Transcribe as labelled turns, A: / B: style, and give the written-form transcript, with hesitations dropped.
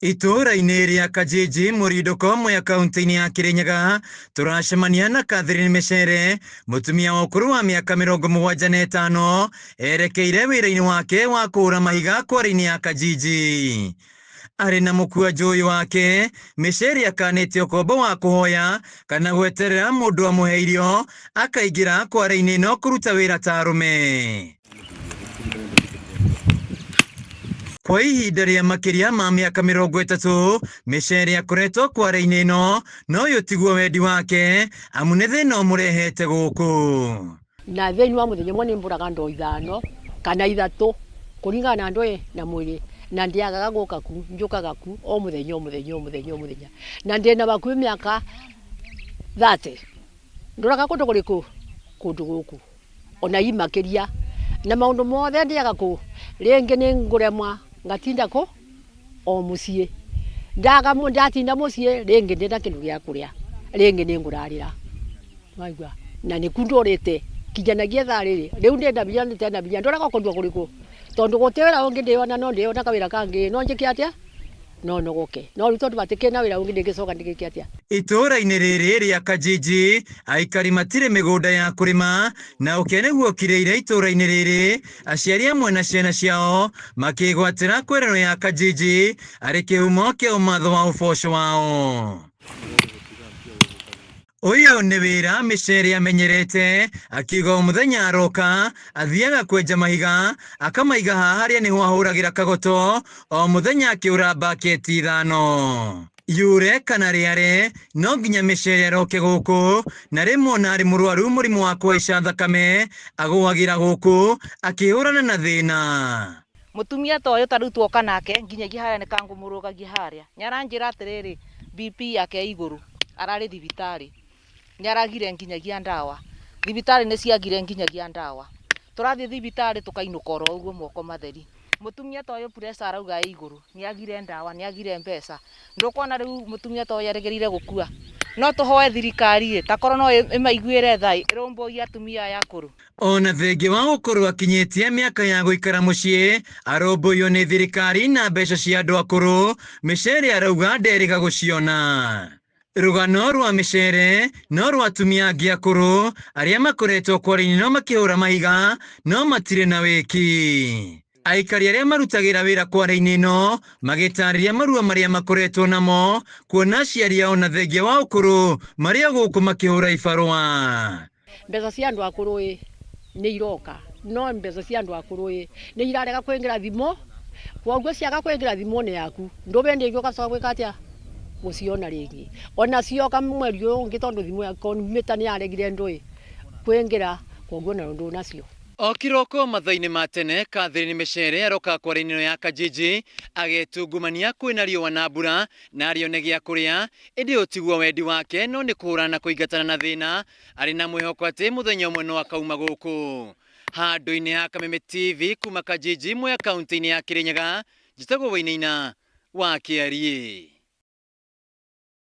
A: Itũũra-inĩ rĩa Kajiji Mũrindũko Mwea kaunti-inĩ ya Kĩrĩnyaga tũracemania na Catherine Mĩcere, mũtumia wa ũkũrũ wa mĩaka 75, erekeire wĩra-inĩ wake wa kũhũra mahiga kware-inĩ ya Kajiji. Arĩ na mũkwanjũ ũyũ wake, Mĩcere akanĩte ũkombo wa kũhoya kana gweterera mũndũ amũhe irio, akaingĩra kware-inĩ ĩno kũruta wĩra ta arũme. Kwa ihinda rĩa makĩria ma mĩaka 30, Mĩcere akoretwo kware-inĩ ĩno, na ũyũ tiguo wendi wake, amu nĩ thĩna ũmũrehete gũkũ.
B: Na thĩinĩ wa mũthenya ũmwe nĩ mbũraga ndoo ithano kana ithatũ kũringana na ndũĩ na mwĩrĩ na ndiagaga gũka ku njũkaga ku o mũthenya o mũthenya o mũthenya o mũthenya na ndĩna hakuhĩ mĩaka 30 ndũraga kũndũ kũrĩkũ kũndũ gũkũ ona i makĩria na maũndũ mothe ndĩaga kũ rĩngĩ nĩ ngũremwa ngatinda kũ o mũciĩ ndaga ndatinda mũciĩ rĩngĩ ndĩna kĩndũ gĩa kũrĩa rĩngĩ nĩ ngũrarĩra waigua na nĩku ndũrĩte kinyanagia thaa rĩrĩ rĩu ndĩna mbia ndĩtena mbia ndũraga kũndũ kũrĩkũ tondũ gũtirĩ wĩra ũngĩ ndĩona no ndĩona kawĩra kangĩ no njĩke atĩa no nogoke no rĩu tondũ matikĩrĩ na wĩra ũngĩ ndĩngĩcoka ndĩgĩke atĩa.
A: Itũũra-inĩ rĩrĩ rĩa Kajiji, aikari matirĩ mĩgũnda ya kũrĩma, na ũkĩa nĩguo ũkirĩire itũũra-inĩ rĩrĩ, aciari amwe na ciana ciao makĩĩgwatĩra kwerero ya Kajiji arĩ kĩhumo kĩa ũmatho wa ũboco wao. Ũyũ nĩ wĩra Mĩcere amenyerete, akiuga o mũthenya aroka, athiaga kwenja mahiga, akamaiga haha harĩa nĩho ahũragĩra kagoto, o mũthenya akĩũra mbaketi ithano. Yure kana rĩare, no nginya Mĩcere aroke gũkũ, na rĩmwe ona arĩ mũrwaru mũrimũ wa kũhaica thakame, agũagĩra gũkũ, akĩhũrana na thĩna.
C: Mũtumia ta ũyũ ta rĩu tuoka nake nginyagia harĩa nĩ kangũmũrũgagia harĩa. Nĩ aranjĩra atĩrĩrĩ, BP yake ĩ igũrũ, ararĩ thibitarĩ. Nĩ aragire nginyagia ndawa. Thibitarĩ nĩ ciagire nginyagia ndawa. Tũrathiĩ thibitarĩ tũkainũka oro ũguo moko matheri. Mũtumia ta ũyũ pressure arauga ĩ igũrũ, nĩ agire ndawa, nĩ agire mbeca. Ndũkuona rĩu mũtumia ta ũyũ erĩgĩrĩire gũkua? No tũhoe thirikari ĩ, takorwo no ĩmaiguĩre tha ĩ, ĩrũmbũiye atumia aya akũrũ.
A: Ona thengia wa gũkorwo akinyĩtie mĩaka ya gũikara mũciĩ, arũmbũiyo nĩ thirikari na mbeca cia andũ akũrũ, Mĩcere arauga nderĩga gũciona. Rũgano rwa Mĩcere no rwa atumia angĩ akũrũ arĩa makoretwo kware-inĩ no makĩhũra mahiga no matirĩ na wĩki. Aikari arĩa marutagĩra wĩra kware-inĩ ĩno magĩtarĩria maruo marĩa makoretwo namo kuona aciari ao na thengia wa ũkũrũ marĩ o gũkũ makĩhũra ibarũa.
B: Mbeca cia andũ akũrũ ĩ nĩ iroka no mbeca cia andũ akũrũ ĩ nĩ irarega kũingĩra thimũ, kwoguo ciaga kũingĩra thimũ-inĩ yaku ndũbĩndĩ ĩngĩ ũgacoka gwĩka atĩa gũciona rĩngĩ. Ona cioka mweri ũyũ ũngĩ tondũ thimũ yaku kompiuta nĩ yaregire ndũĩ kũingĩra kwoguo onayo ndũnacio.
A: O kĩroko mathaa-inĩ ma tene, Catherine Mĩcere aroka kware-inĩ ĩno ya Kajiji, agetungumania kwĩna riũa na mbura na arĩone gĩa kũrĩa, ĩndĩ ũyũ tiguo wendi wake no nĩ kũhũrana na kũingatana na thĩna, arĩ na mwĩhoko atĩ mũthenya ũmwe no akauma gũkũ. Handũ-inĩ ha Kameme TV kuma Kajiji, Mwea kaunti-inĩ ya Kĩrĩnyaga, njĩtagwo Wainaina wa Kĩariĩ.